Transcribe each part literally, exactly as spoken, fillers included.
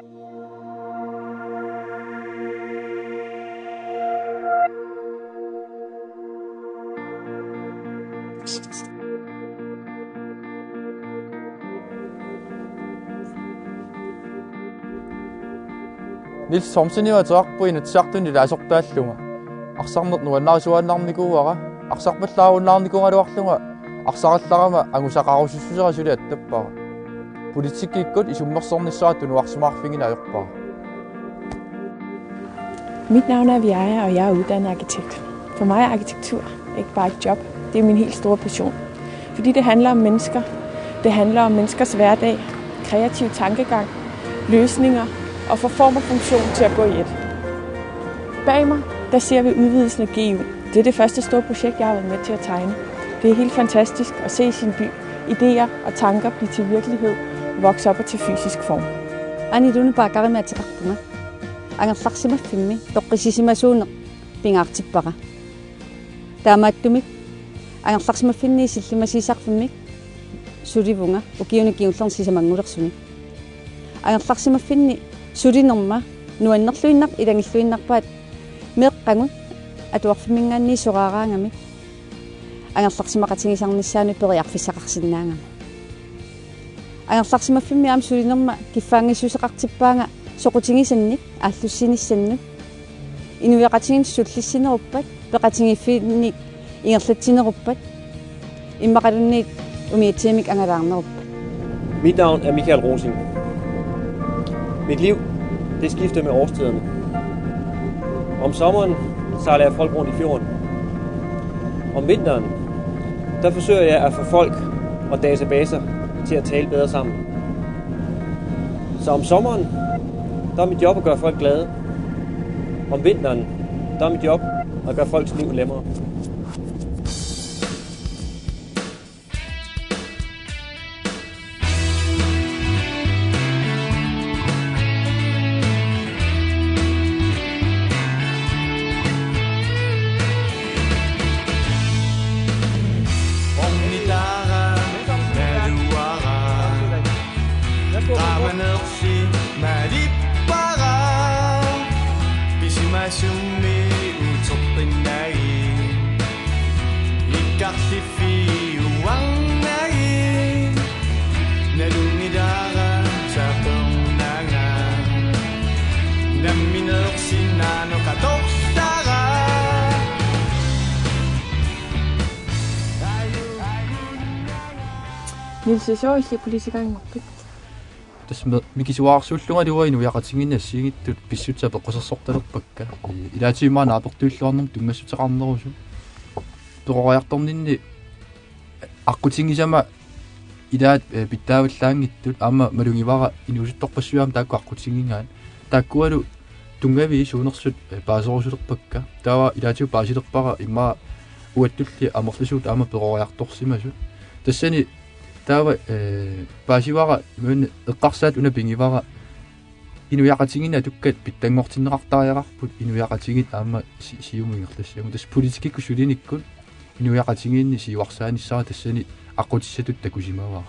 Niels Thomseniuateqarpoq Inatsisartuni ilaasortaallunga. Arsarneq nuannaarisuaannarnikuuara, arsarpallaarunnaarnikuugaluarlunga arsarallarama angusaqarusussuseq suli attappara. Politikkikkut isummersornissara tunuarsimaarfigineq ajorpara. Mit navn er Viaja, og jeg er uddannet arkitekt. For mig er arkitektur ikke bare et job, det er min helt store passion. Fordi det handler om mennesker. Det handler om menneskers hverdag, kreativ tankegang, løsninger og få form og funktion til at gå i et. Bag mig, der ser vi udvidelsen af G U. Det er det første store projekt, jeg har været med til at tegne. Det er helt fantastisk at se sin by, idéer og tanker blive til virkelighed, vokse op og til fysisk form. Ani Lone Bakkeri-mik ateqarpunga. Angerlarsimaffimmi toqqissisimasuuneq pingaartippara. Taamaattumik angerlarsimaffinni sillimmassisarfimmik sulivunga ukiuni kingullerni sisamanngulersuni. Angerlarsimaffinni sulinerma nuannerluinnaq ilagilluinnarpaat meeqqagut atuarfimminngaanniit soraaraangamik angerlarsimaqatigisarnissaanut periarfissaqarsinnaagama. Angerlarsimaffimmi aamma sulinerma kiffaanngissuseqartippaanga soqutigisannik aallussinissannut. Inuiaqatigiinni sullissineruppat, peqatigiiffinnik ingerlatsineruppat, immaqaluunniit umiatsiamik angalaarneruppat. Mit navn er Michael Rosing. Mit liv, det skifter med årstiderne. Om sommeren sejler jeg folk rundt i fjorden. Om vinteren, der forsøger jeg at få folk og databaser til at tale bedre sammen. Så om sommeren, der er mit job at gøre folk glade. Om vinteren, der er mit job at gøre folks liv nemmere. Ornitara, naluara, qaamanersi malippara, pisimasummi utoqqinnagit, ikkarliffi uannagit, nalunngilara saqornanga, nammineersinnaaneq atorlara. Niels, sooq illit politikerinngorpit? Tassa mi-, mikisuararsuullungalu uanga inuiaqatigiinni assigiinngitsut pissutsit apeqqusersortalerpakka. Ee, ilaatigut immaqa naapertuilluarnermut tunngassuteqarnerusut. Peroriartorninni aqqutigisama ilaat, ee, pitsaavallaanngitsut aamma malugivara inuusuttorpassuit aamma taakku aqqutigigaat. Taakkualu tunngavii suunersut, ee, paaserusulerpakka. Taava ilaatigut paasilerpara immaqa uattulli amerlasuut aamma peroriartorsimasut. Tassani taava, ee, paasivara imaluunniit eqqarsaat una pigivara inuiaqatigiinni atukkat pitsanngortinneqartariaqarput inuiaqatigiit aamma si-, Siumut ingerlassiagut. Tassa politikkikkut sulinikkut inuiaqatigiinni siuarsaanissara tassani aqqutissatut takusimavara.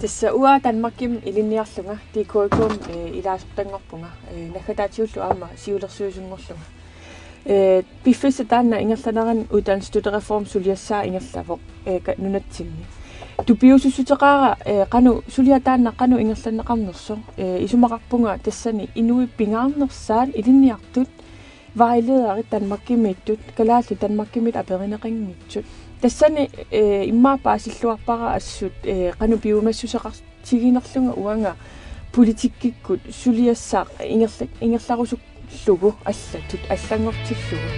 Tassa uanga Danmarkimi ilinniarlunga D K I K-mi, ee, ilaasortanngorpunga, ee, naggataatigullu aamma siulersuisunngorlunga. Ee, piffissaq taanna ingerlanerani uddannelsesstøttereform suliassaa ingerlavoq, ee, ka-, nunatsinni. Tupiussuteqaara, ee, qanoq suliaq taanna qanoq ingerlanneqarnersoq, ee, isumaqarpunga tassani inuit pingaarnersaat ilinniartut vejlederit Danmarkimiittut, kalaallit Danmarkimiit aperineqanngitsut. Tassani, ee, immaqa paasilluarpara assut, ee, qanoq piumassuseqar-, tiginerlunga uanga politikkikkut suliassaq ingerla-, ingerlarusullugu allatut allanngortillugu.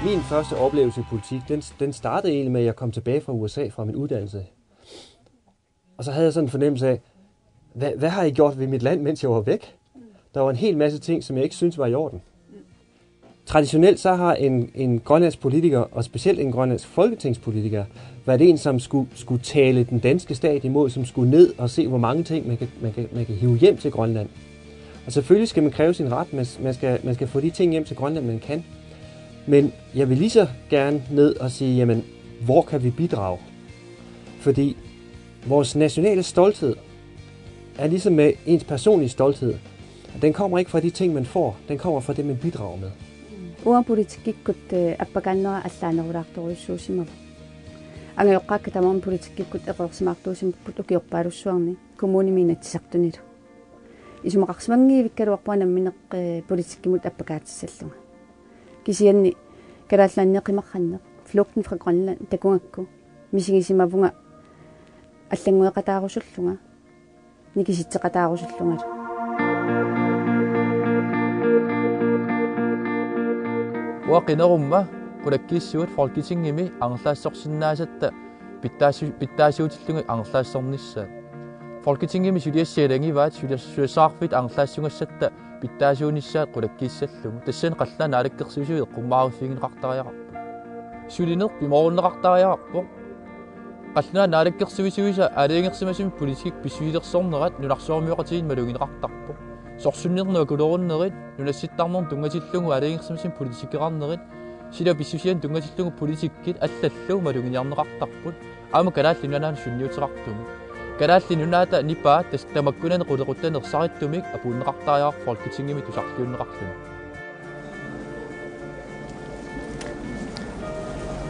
Min første oplevelse i politik, den, den startede egentlig med, at jeg kom tilbage fra U S A fra min uddannelse. Og så havde jeg sådan en fornemmelse af, hvad, hvad har jeg gjort ved mit land, mens jeg var væk? Der var en hel masse ting, som jeg ikke synes var i orden. Traditionelt så har en, en grønlandsk politiker, og specielt en grønlandsk folketingspolitiker, været en, som skulle, skulle tale den danske stat imod, som skulle ned og se, hvor mange ting man kan, man kan, man kan hive hjem til Grønland. Og selvfølgelig skal man kræve sin ret, man, man, skal, man skal få de ting hjem til Grønland, man kan. Men jeg vil lige så gerne ned og sige, jamen, hvor kan vi bidrage? Fordi vores nationale stolthed er ligesom med ens personlige stolthed. Den kommer ikke fra de ting, man får. Den kommer fra det, man bidrager med. Uanga politikkikkut, eh, appakaannera allaanerulaartorujussuusimavoq. Angajoqqaakka tamarmik politikkikkut eqeersimaartuusimapput ukiorpaalussuarni kommunimi Inatsisartunilu. Isumaqarsimanngivikkaluarpunga nammineq, eh, politikkimut appakaatissallunga. Kisianni Kalaallit Nunaanni qimarranneq, Flugten fra Grønland, takugakku misigisimavunga allanngueqataarusullunga, nikisitseqataarusullungalu. Uanga qinerumma qulakkiissuat Folketingimi angerlaassorsinnaasatta pitsaassu-, pitsaasuutillugit angerlaassornissaat. Folketingimi suliassat ilagivaat sulias-, suliassaqarfiit angerlaassugassatta pitsaasuunissaat qulakkiissallugu. Tassani Qallunaat Naalakkersuisui eqqummaariffigineqartariaqarput. Sulineq pimoorunneqartariaqarpoq. Qallunaat Naalakkersuisuisa aalajangersimasumik politikkikkut pissusilersornerat nunarsuarmioqatigiinni malugineqartarpoq. Sorsunnermut akulerunnerit, nunassittarnermut tunngatillugu aalajangersimasumik politikeqarnerit, sila pissusianut tunngatillugu politikkit allallu maluginiarneqartarput. Aamma Kalaallit Nunaannut sunniuteqartumik. Kalaallit Nunaata nipaa tassa tamakkunani qulequttat ersarittumik apuunneqartariaqarpoq Folketingimi tusarliunneqarluni.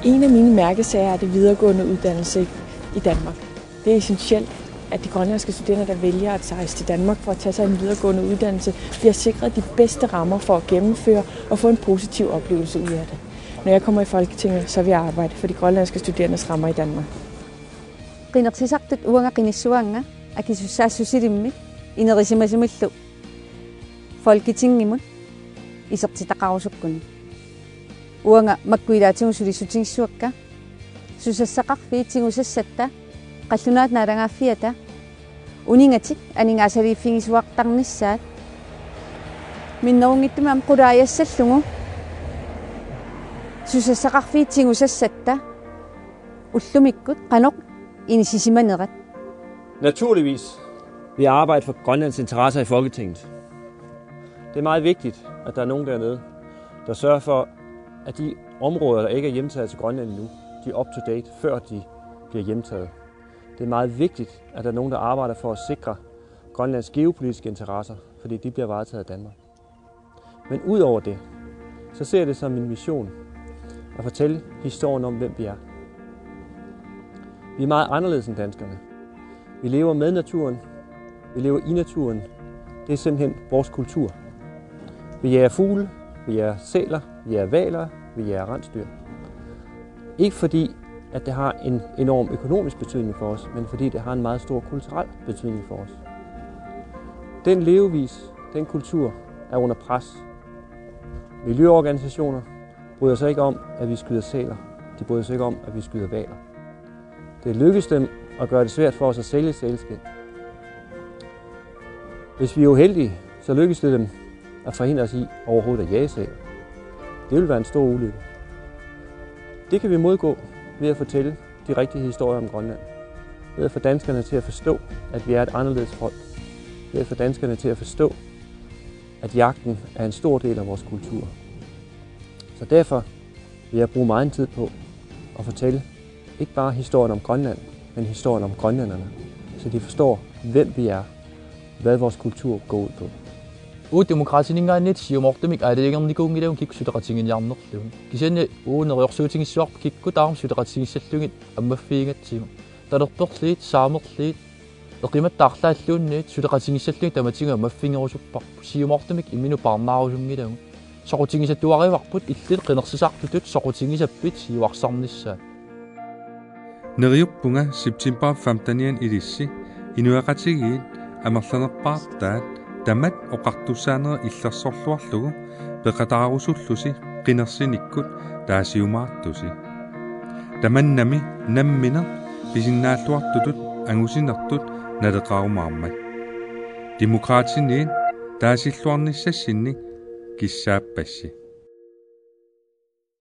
En af mine mærkesager er det videregående uddannelse i Danmark. Det er essentielt, at de grønlandske studerende, der vælger at rejse til Danmark for at tage sig en videregående uddannelse, bliver sikret de bedste rammer for at gennemføre og få en positiv oplevelse ud af det. Når jeg kommer i Folketinget, så vil jeg arbejde for de grønlandske studerendes rammer i Danmark. Qinersisartut uanga qinissuaannga akisussaassusilimmik inerisimasumillu Folketingimut isertitaqarusukkunik. Uanga makku ilaatigut sulissutigissuakka susassaqarfiit tigusassatta qallunaat naalagaaffiata uninngatik aningaasaliiffigisuartarnissaat minnerunngitsumik aamma qulaajassallugu susassaqarfiit tigusassatta ullumikkut qanoq inissisimanerat. Naturligvis vil jeg arbejde for Grønlands interesser i Folketinget. Det er meget vigtigt, at der er nogen dernede, der sørger for, at de områder, der ikke er hjemtaget til Grønland endnu, de er up to date, før de bliver hjemtaget. Det er meget vigtigt, at der er nogen, der arbejder for at sikre Grønlands geopolitiske interesser, fordi de bliver varetaget af Danmark. Men ud over det, så ser jeg det som en mission at fortælle historien om, hvem vi er. Vi er meget anderledes end danskerne. Vi lever med naturen. Vi lever i naturen. Det er simpelthen vores kultur. Vi jager fugle, vi jager sæler, vi jager hvaler, vi jager rensdyr. Ikke fordi, at det har en enorm økonomisk betydning for os, men fordi det har en meget stor kulturel betydning for os. Den levevis, den kultur er under pres. Miljøorganisationer bryder sig ikke om, at vi skyder sæler. De bryder sig ikke om, at vi skyder hvaler. Det lykkes dem at gøre det svært for os at sælge sælskind. Hvis vi er uheldige, så lykkes det dem at forhindre os i overhovedet at jage sæler. Det vil være en stor ulykke. Det kan vi modgå ved at fortælle de rigtige historier om Grønland. Ved at få danskerne til at forstå, at vi er et anderledes folk. Ved at få danskerne til at forstå, at jagten er en stor del af vores kultur. Så derfor vil jeg bruge meget tid på at fortælle ikke bare historien om Grønland, men historien om grønlænderne, så de forstår, hvem vi er, hvad vores kultur går ud på. Uagut Demokraatininngaanniit siumoortumik aalajangernikuunngilagut kikkut suleqatigiinniarnerlugit. Kisianni uagut neriorsuutigissavarput kikkut tamarmik suleqatigissallugit ammaffigigatsigu. Talerperliit, saamerliit, eqimatta arlaalluunniit suleqatigissallugit tamatigut ammaffigerusupparput. Siumoortumik imminut paarnaarusunngilagut. Soqutigisatuarivarput illit qinersisartutut soqutigisappit siuarsarnissaat. Neriuppunga september femtenianni ilissi inuiaqatigiit amerlanerpaartaat tamat oqartussaanera illersorluarlugu peqataarusullusi qinersinikkut taasiumaartusi. Tamannami nammineq pisinnaalluartutut angusinertut naleqarumaarmat. Demokraatiniit taasilluarnissassinnik kissaappassi.